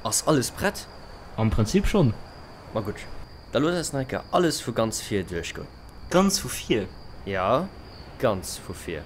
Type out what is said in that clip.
Ass alles prett? Am Prinzip schonn. Ma gutt, da looss eis nach eng Kéier alles vu ganz vir duerchgoen. Ganz vu vir? Jo, ganz vu vir.